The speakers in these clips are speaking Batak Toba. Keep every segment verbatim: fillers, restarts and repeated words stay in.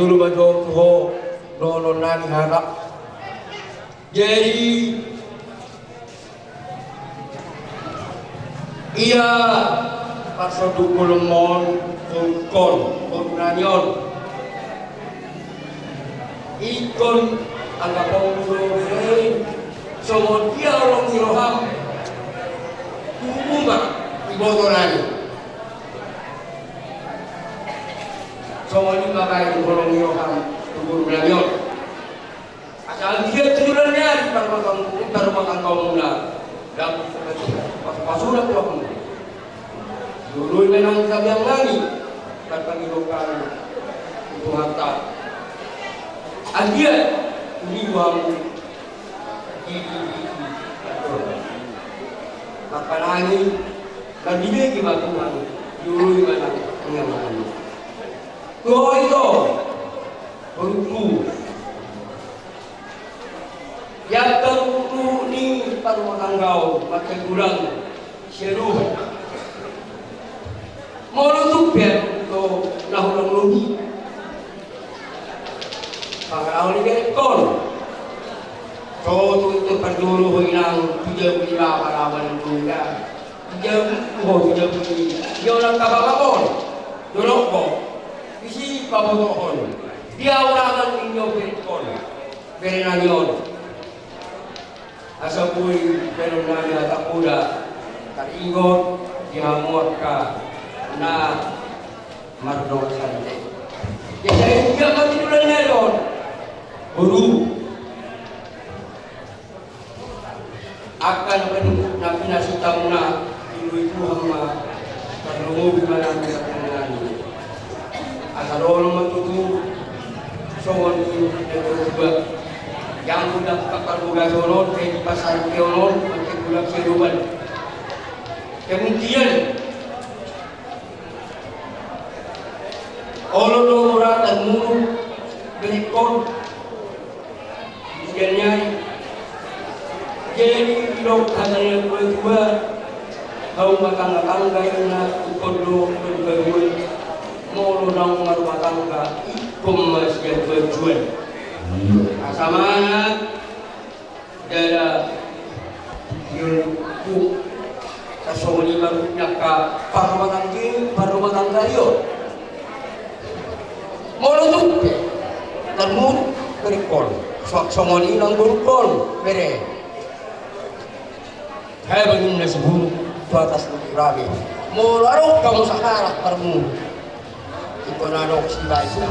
Jolo ma jo tu ho, dohonon nami hata. Jadi ia parsonduk bolon mon, boru on, boru nami on. Ingkon anggaponmu do hei, songon dia holong ni roham, tubu ma iboto nami. Songon i ma baen holong ni roham tu boru nami on. Asa anggiat tu joloan ni ari parrumatanggaonmuna, dapot pasu-pasuna tu rohamuna. Jolo i ma nang sabiang nami, tarpangido hami tu Tuhanta. Anggiat uli hamu di, di, di, di, marpanangi, marbinege ma Tuhan, jolo i ma nang inganan. Tu ho ito, borungku. Di angka ruhut-ruhut ni parrumatanggaon, mangke godang siadopan. Molo tung pe adong do na hurang lobi, pangalahon ni berengkon. So tung, tung parjolo ho inang, tu jabu ni bapa laho manang dongan. Jabu ho, jabu ni, jolo angka bapakon, jolo ho, disi pabotohon. Dia ulangan ninna berengkon, bere nami on. Asa boi baenon nami hata poda, taringot di hamu angka na mardongan sahit. Jadi sai dia mati dulu ni on. Boru. Angka na pin-, na pinasinta muna, dioloi Tuhan ma, tarlumobi ma nami angka na nami. Asa dohonon ma tutu, songon i na tua-tua. Jangkon angka parbogason on, pe di pasar pe on, mangke godang siadopan. Kemudian, olo do mura tarmuruk berengkon. Kemudian i, jadi didok hata ni na tua-tua, hauma tangga-tangga inna, ingkon do marbaruan, molo naung marumah tangga, ingkon ma sian tujuan. Asa manat, Jala, ion ku, tarsongon i ma ruhut ni angka parrumatangga, parrumatangga i on. Molo tung pe tarmuruk berengkon, so-, songon i nang borungkon, bere. Hea ma ninna si Buruk tu atas Bukit Rabe. Molo adong hamu sahalak parmuruk, ingkon adong sibaen na.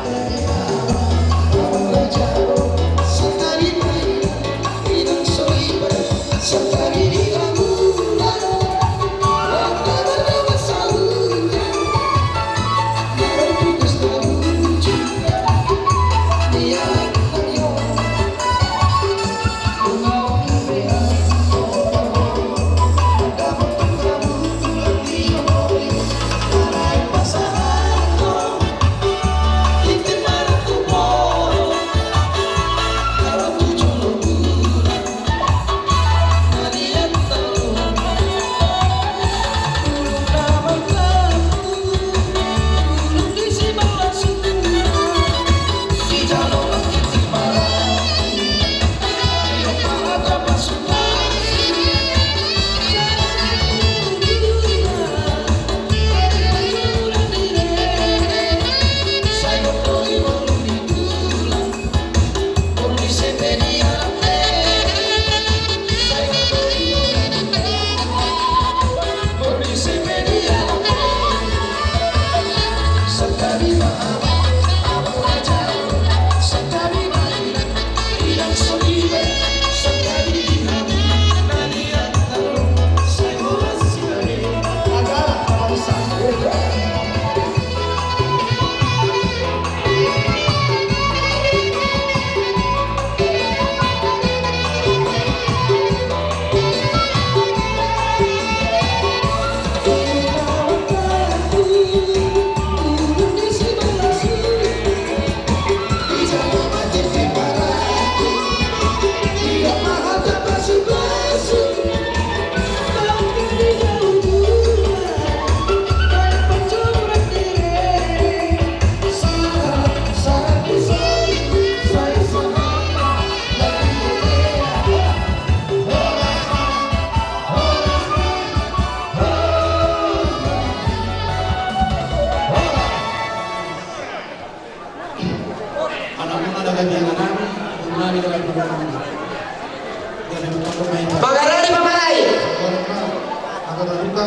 Mangarani pamalai.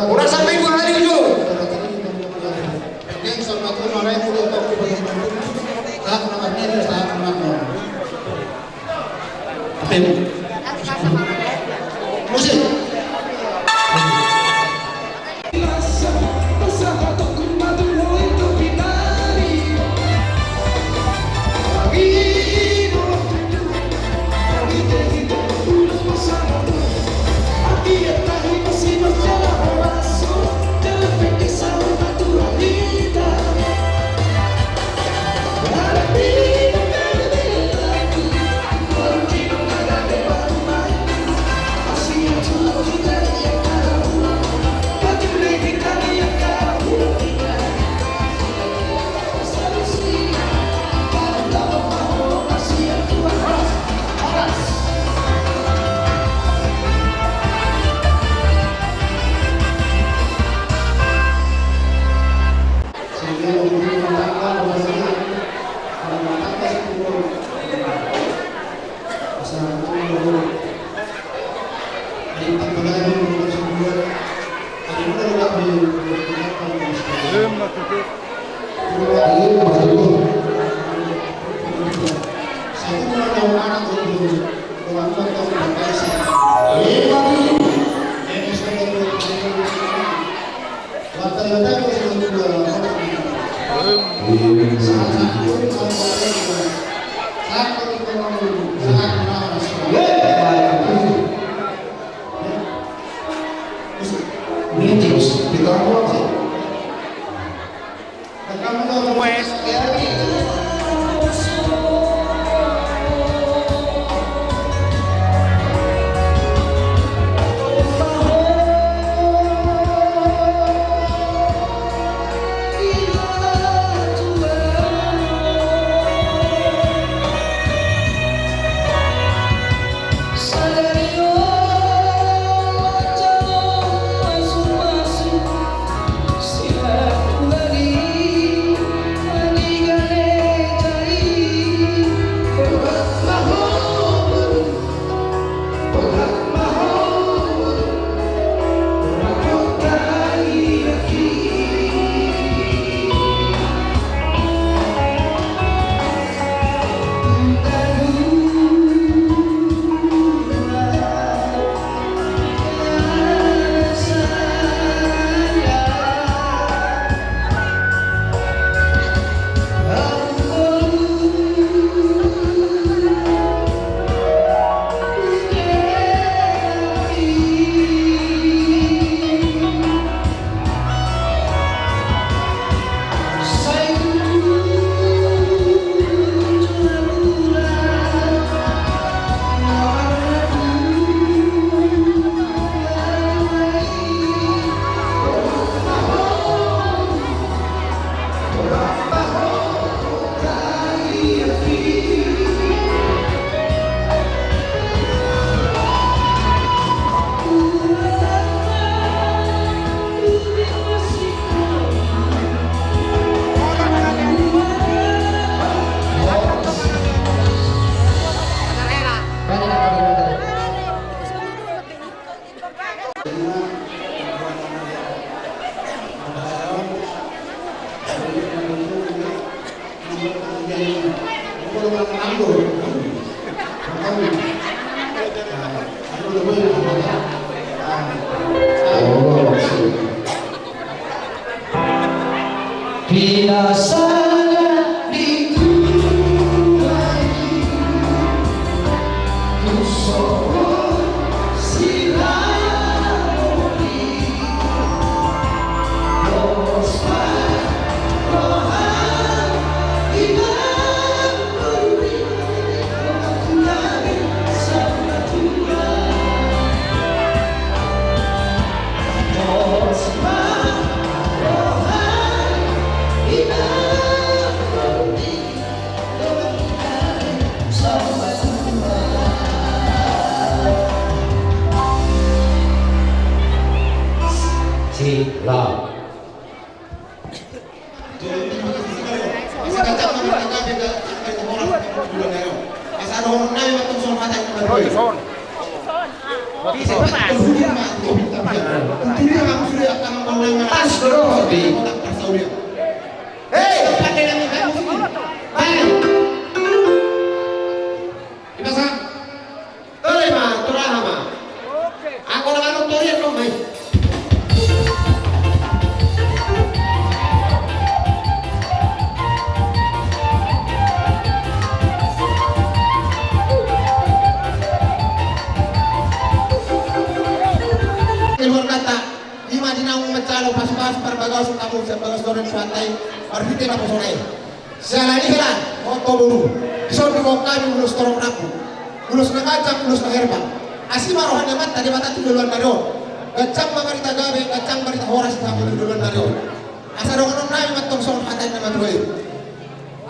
Unang sampe dua hali ujung. Musik. Asa dohonon nami ma tung songon hata ni. Pas do, di. Hei, pakai lagi kamu sini. Baik. Ipasang. Tole ma, tole ma. Anggo na manuk tole no mai. Keluar kata, ima di naung manjalo pasupasu parbagason hamu sian bagas doren suantai, marhite naposona i. Siala ni hela, molo boru. Dison diboan hami ulos torop rambu. Ulos na ganjang, ulos na herbang. Asi ma roha ni Amanta Debata tu joloan ni ari on. Ganjang ma barita gabe, ganjang barita horas di hamu tu joloan ni ari on. Asa dohonon nami ma tong songon hata ni na matua i.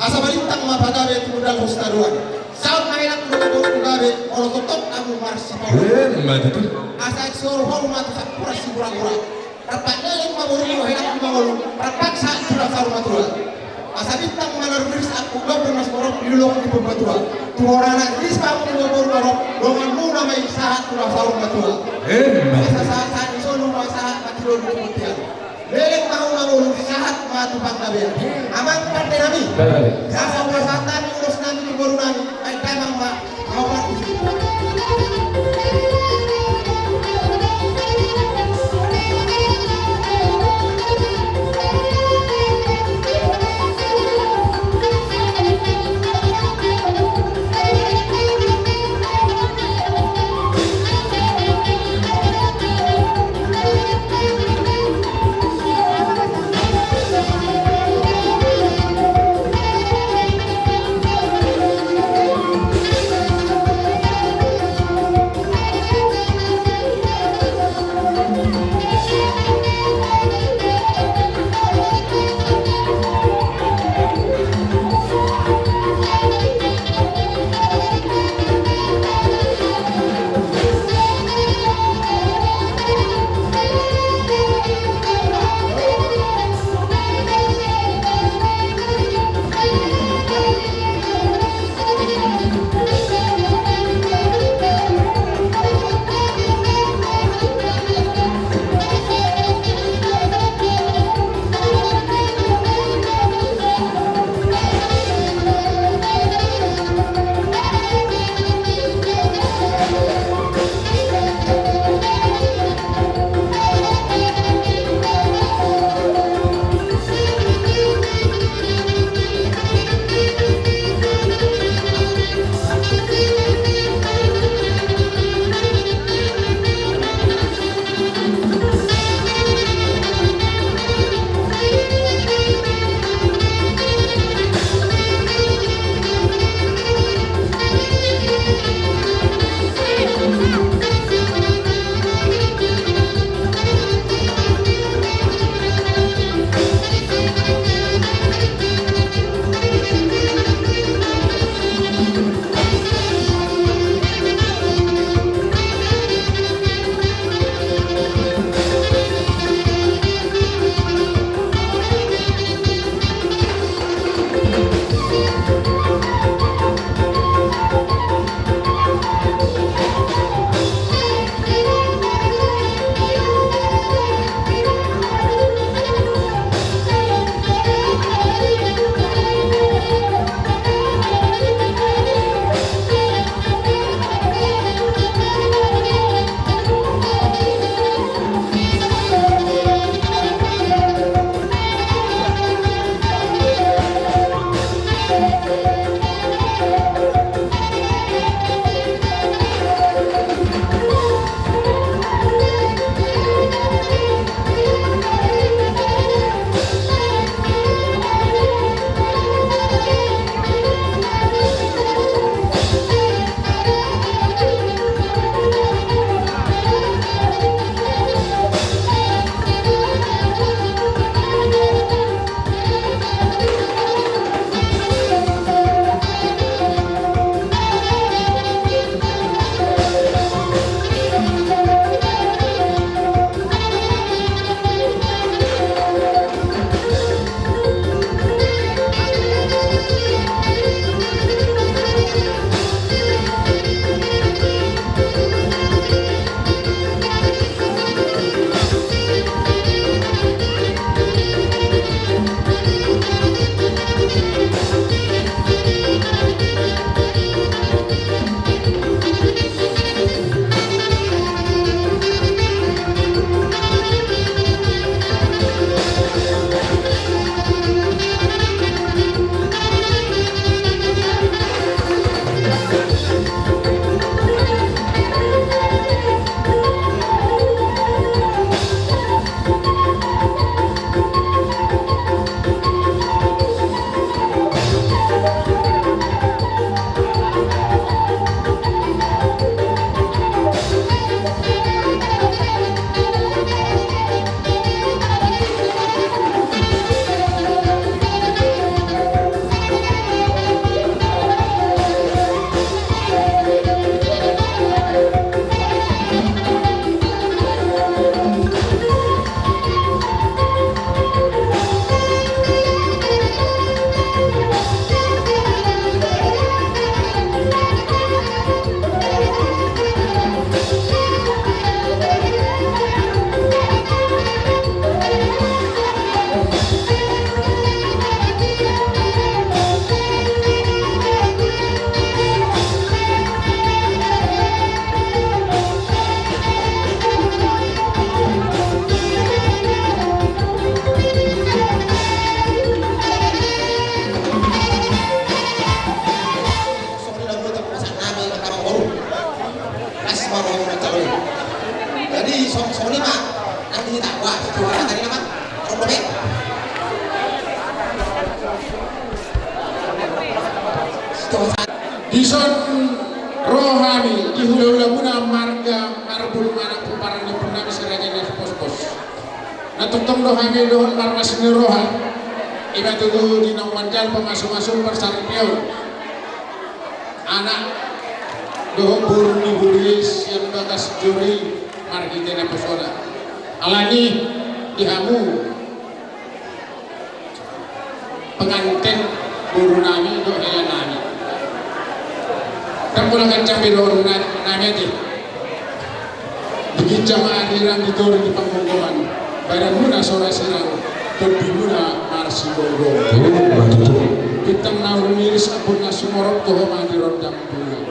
Asa balintang ma pagabe tu gundal hos taruan. Saut ma hela tu boru gabe, olo tongtong hamu marsipaulu. Eh, ma tutu. Asa eksoru hamu ma tu sampura sipurapura. Rap leleng ma boru, helang ma boru, rap sahat tu na saur matua. Asa bintang ma na rumiris, angkup gabur na siborok di dolok ni pembatua. Tu hora na ris ma hamu di boru borok, donganmuna ma i sahat tu na saur matua. Emma. Asa sahat-sahat ni solu ma sahat mati dolu tu bontean. Leleng ma hamu ma boru, sahat ma tu panggabean. Amang pande nami. Baik. Asa hupasahat hami ulos nami tu boru nami. Song soli ma. Nanti kita wah, coba tadi nama. Song dope. Song sa- Dison ro hami di hulahulamuna marga Marbun, anak pomparan ni ompunami si Raja Nai Pospos. Na tongtong do hami dohot marlas ni roha. Ima tutu di naung manjalo pamasumasu parsaripeon anak dohot boru ni Burilis sian bagas jori marhite naposona. Alani di hamu penganten borunami dohot helanami. Ndang pola ganjang be dohononnami ate. Di ginjang ma ariran, di toru di panggonggoman. Badanmuna so ra sirang, tondimuna marsigomgom. Ima tutu. Bintang na rumiris, embun na sumorop, toho ma di rondang bulan.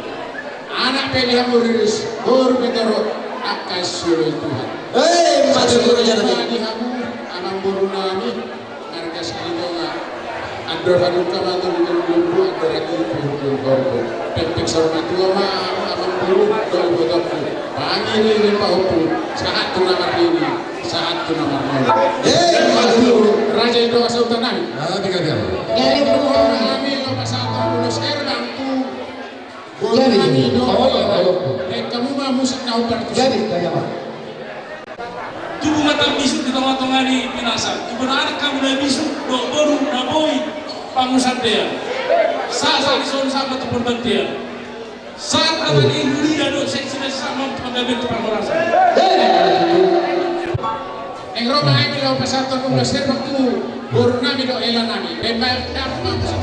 Anak pe di hamu riris, boru pe torop, angka sioloi Tuhan. Ima tutu. Ima di hamu, amangborunami, marga Silitonga. Andor halumpang ma tu di lombu, andor hatiha tu di horbo. Pengpeng saur matua ma amangboru dohot ibotongku. Pangiringiring pahompu, sahat tu na marnini, sahat tu na marnono. Ima tutu. Raja Indo Hasautanami. Ah, tiga jam. Jadi, hami laho pasahathon ulos herbang tu borunami dohot helanami. Jadi, oh, oh. Baen hamu ma musik na hombar tusi. Jadi, jadi apa? Tubu ma tambisuk di tongatonga ni pinasan. Tubu ma anak hamu na bisuk, dohot boru na boi pangusandean. Sahat, sahat di son, sahat ma tu parbandian. Sahat hata ni huria dohot seksi na sahat ma tu panggabean, tu parhorasan. Naeng ro ma hami laho pasahathon ulos herbang tu borunami dohot helanami. Baen ma, baen ma musik.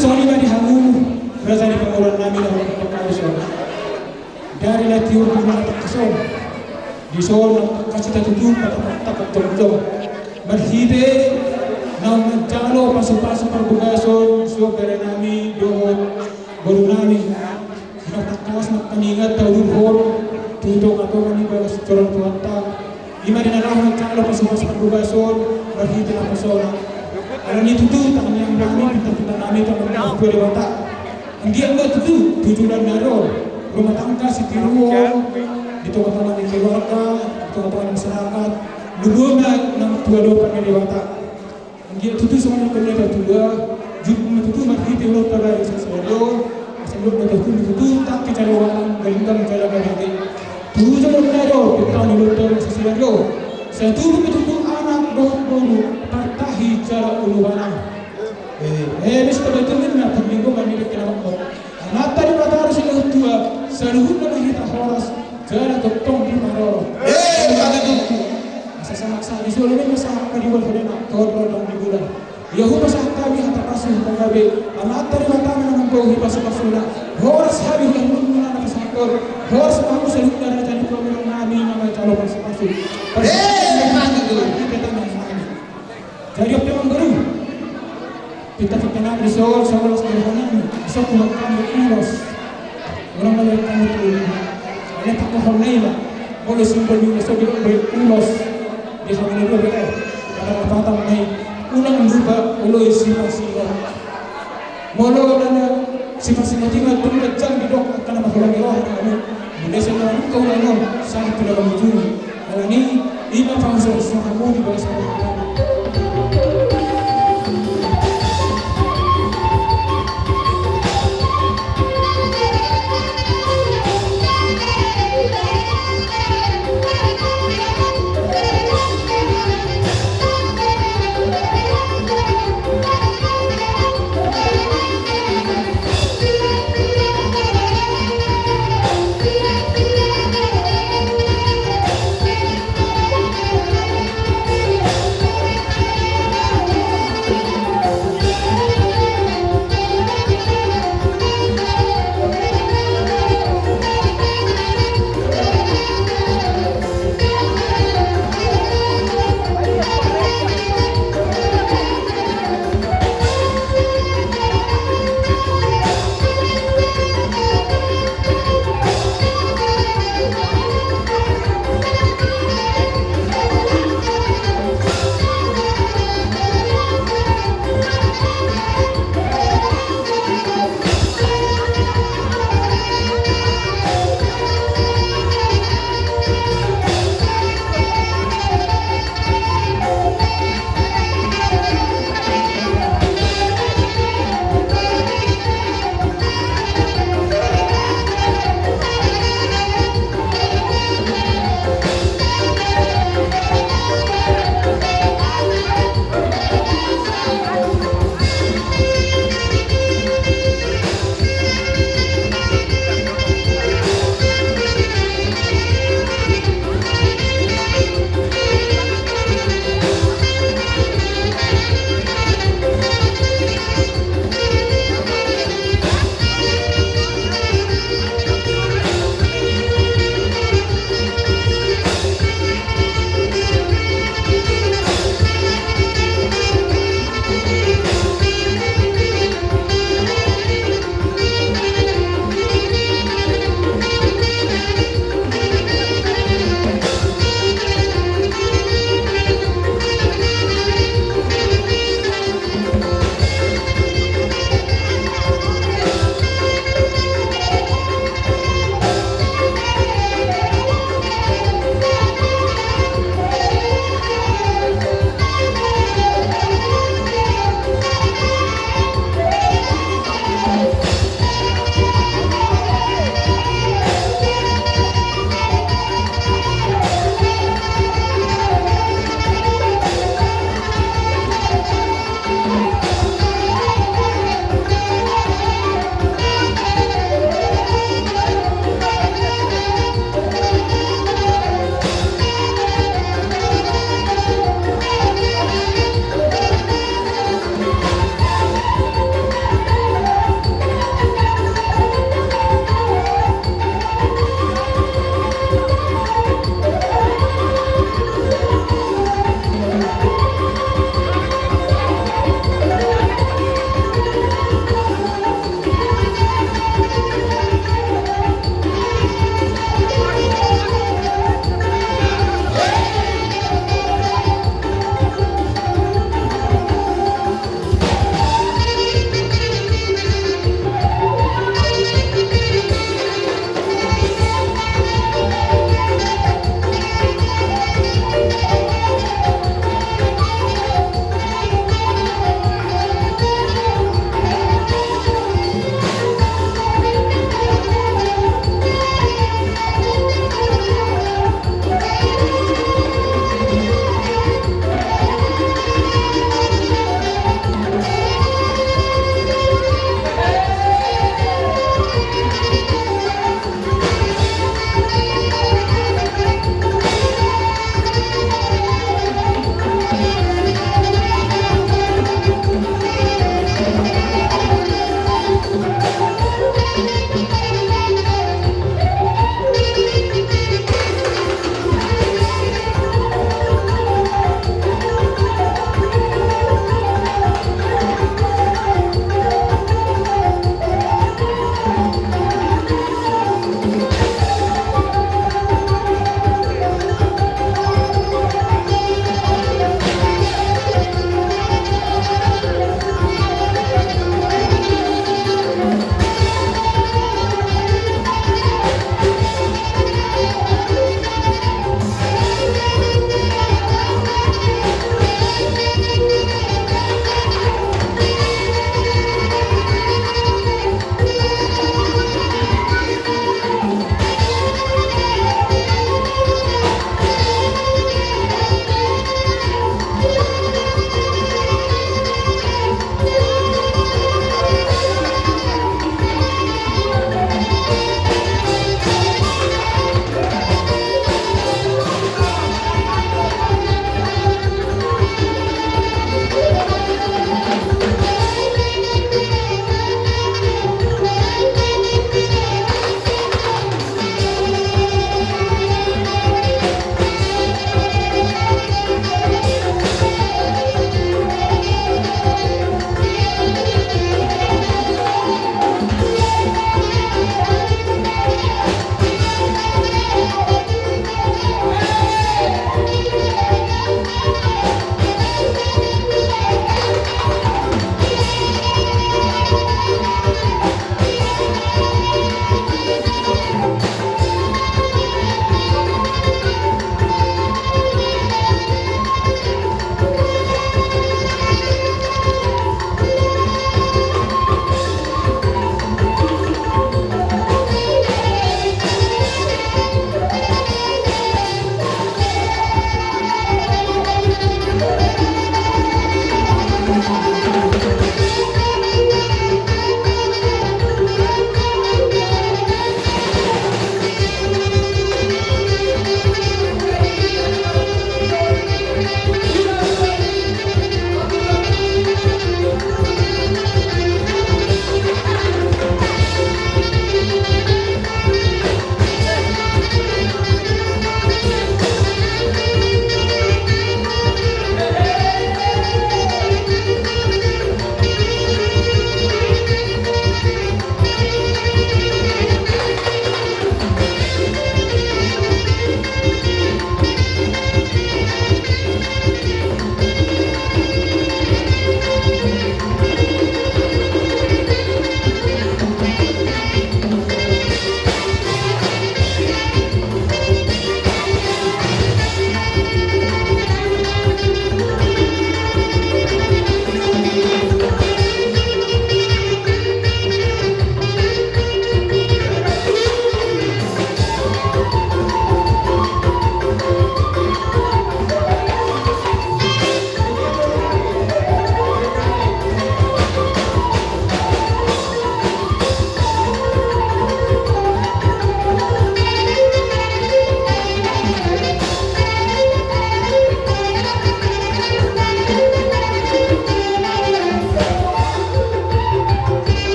Songon i ma di hamu raja ni pamoruon nami na hurang tongtong on. Dari na tiur di na tangkas on, dison na tangkas hita tutu patangkas jongjong marhite naung manjalo pasupasu parbagason sian bere nami dohot boru nami. Na tangkas na paningat taulurhon tu tongatonga ni bagas joro ni Tuhanta. I ma di na laho manjalo pasupasu parbagason marhite na pasona. Alani tutu tangiang nami, pinta-pinta nami tu Amanta Debata. Anggiat ma tutu tu joloan na ro rumah tangga sitiruon di tongatonga ni keluarga, di tongatonga ni masyarakat, lumobi ma nang tu adopan ni Debata. Anggiat tutu songon na nidok ni natuatua, jumpa ma tutu marhite ulaonta sadari on, asa luhut ma tutu tangki jala ualang, galinggang jala gabege. Tu joloan na ro pinta ni ulaonta sadari on, sai tubu ma tutu anak dohot boru, partahi jala ulubalang. Eh, eh, mista betul ni na tandingo manidok kena mangkok. Amanta Debata do silehon tua, saluhutna ma hita horas, jala tongtong diparorot. Eh, maka tutu. Asa samaksa di solo ni masa angka di bulan hodena, tohon rondang di bulan. Ia hupasahat hami hata pasu hata gabe, Amanta Debata ma na mambohi pasupasuna. Horas hami hulahulana pasahathon, horas ma hamu saluhutna raja ni pamoruon nami na manjalo pasupasu. Eh, maka tutu. Jadi oke, Amangboru. Pinta-pinta nami dison, songon ulos ni roha nami, dison huboan hami ulos. Unang molo hami tu ulos. Alai tangkas hona i ma. Molo simbol ni ulos on didok ulos. Di hamu na dua belas. Karena patang nai. Unang lupa ulos simbol-simbol. Molo na sipasingot-ingot tung ganjang didok angka na marhulahula. Mundai songon na nunga ulaon on sahat tu na mangujungi. Alani i ma pangusur-usur hamu di bagas.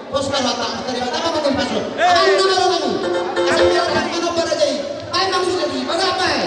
Bos, kalau tak, tadi kata apa, Bos? Apa nama lo kamu? Asal dia tak mana pada jadi. Ayo, Bang, sudah di mana, apa, eh?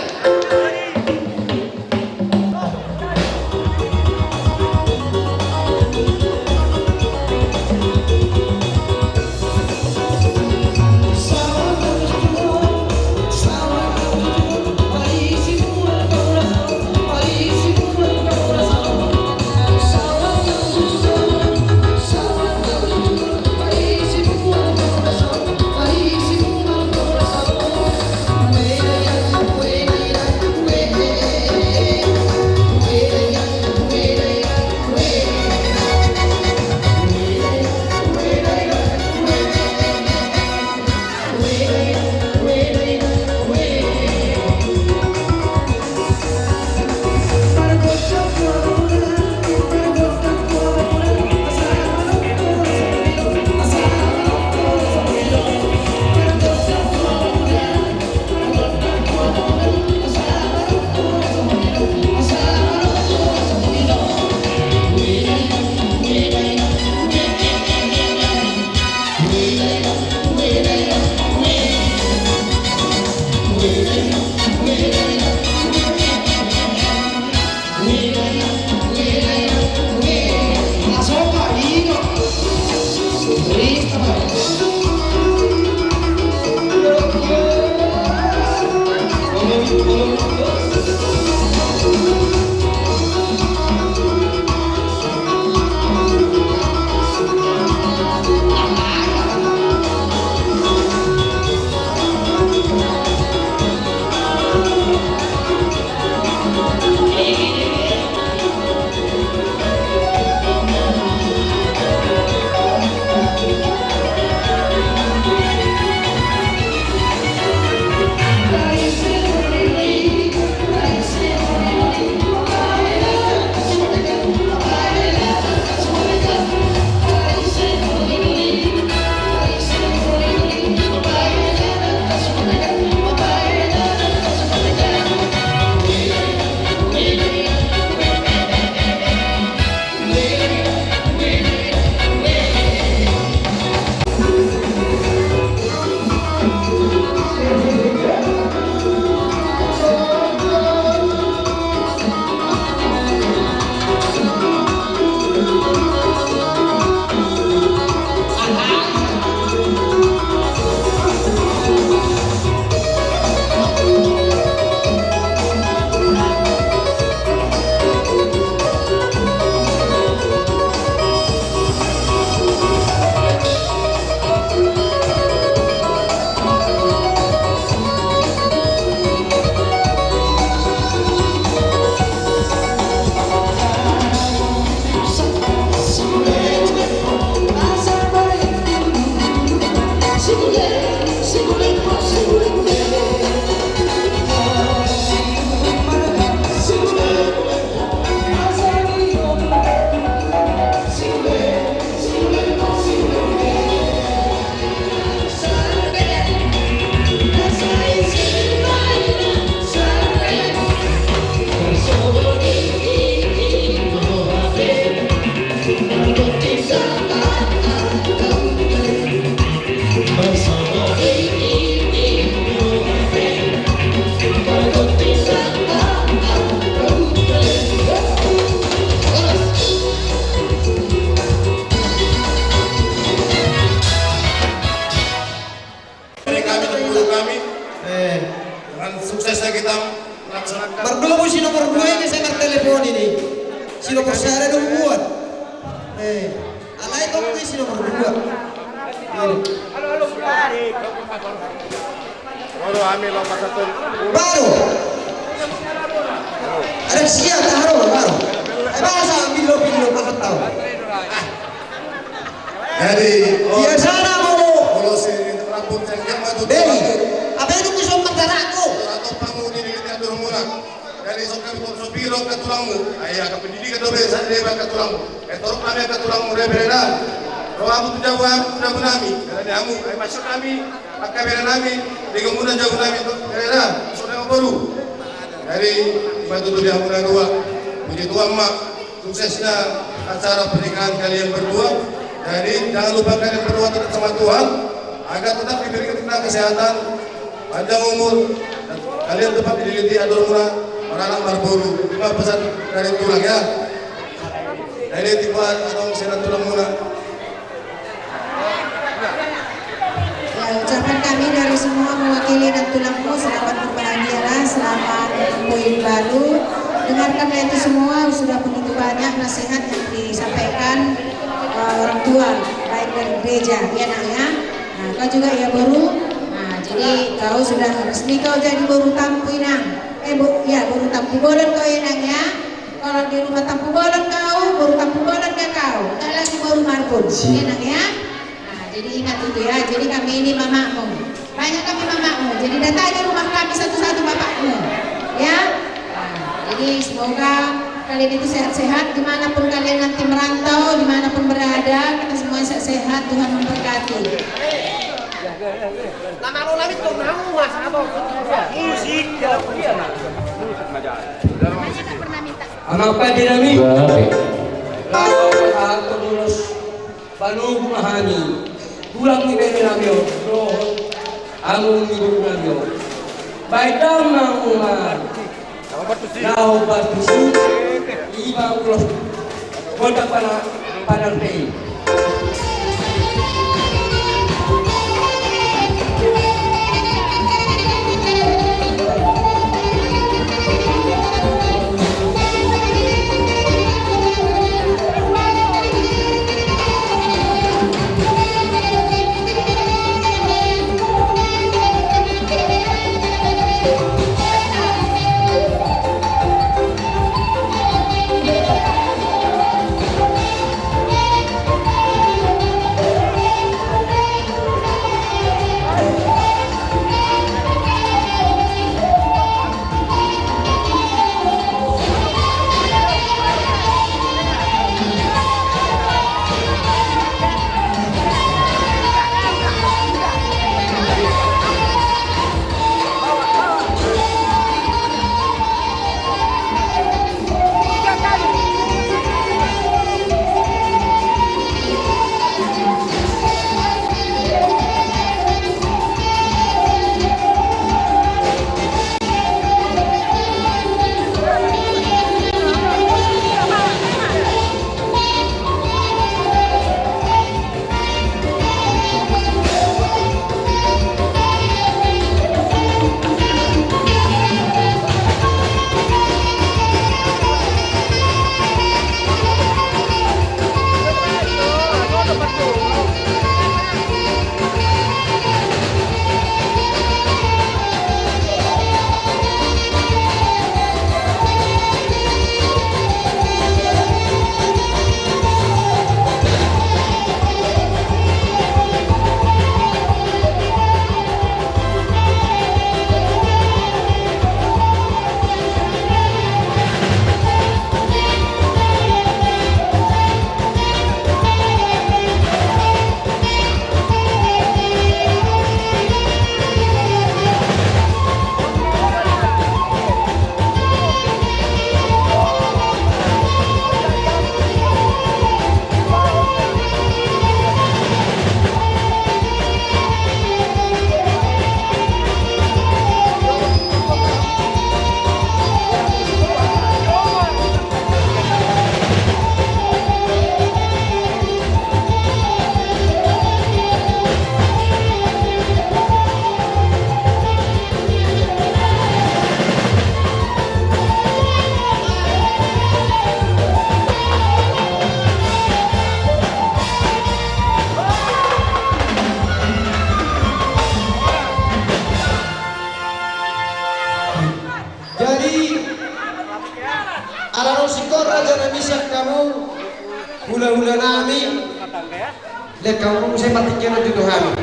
Dari kami, dari guru kami. Eh. Dengan suksesnya kita melaksanakan. Mardomu si nomor dua ini, saya martelepon ini. Si nomor sada dong buat. Eh. Alai kau punya si nomor dua. Ini. Baru kami lompat satu. Baru. Ada siap, taruh, baru. Eh, bahasa bilo, bilo, pakat tahu. Jadi, biasana molo. Molo si rampung cengkeh matu. Dei, apa itu kusong masyarakat? Atau pamu di diri atur muna. Jadi, so kami so piro angka tulangmu. Ai angka pendidikan dope, sai deba angka tulangmu. Eh, torop nami angka tulangmu, deba, deba. Rohamu tu jabu, jabu nami. Deba, deba, hamu. Ai masuk nami, angka bere nami. Deba, muna jabu nami tu, deba, deba. So, deba, boru. Jadi, bantu tu dia muna dua. Puji Tuhan, Mak. Suksesnya acara pernikahan kalian berdua. Jadi, jangan lupa kalian berdoa tetap sama Tuhan, agar tetap diberi kita kesehatan, panjang umur, dan kalian tetap dililiti anak muna, maranak marboru. Ima pesan dari tulang, ya. Jadi, tiba atau senat tulang muna. Ya, ucapan kami dari semua mewakili nantulangmu, selamat berbahagialah, selamat menempuh hidup baru. Dengarkanlah itu semua, sudah begitu banyak nasihat yang disampaikan, eh, orang tua, baik dari gereja, ya, Nak, ya. Nah, kau juga, ya, boru. Nah, jadi kau sudah resmi kau jadi boru tampu, Inang. Eh, bo-, ya, boru tampu bolon kau, Inang, ya. Kalau di rumah tampu bolon kau, boru tampu bolon dia kau. Tak lagi boru marbun. Siap. Ya, Nang, ya. Nah, jadi ingat itu, ya. Jadi kami ini mamakmu. Banyak kami mamakmu. Jadi datangi rumah kami satu-satu bapakmu. Ya. Nah, jadi semoga kalian itu sehat-sehat dimanapun kalian nanti merantau, dimanapun berada, kita semua sehat-sehat, Tuhan memberkati. Amang pande nami. Laho pasahathon ulos panogu ma hami. Tulang ni bere nami on dohot agung ni boru nami on. Baen damang ma. Laho partusi. Ima ulos gondang pada, pada pe. Jadi, ala naung singkop raja nami sian hamu, hulahula nami, lehon hamu muse partingkian on tu hami.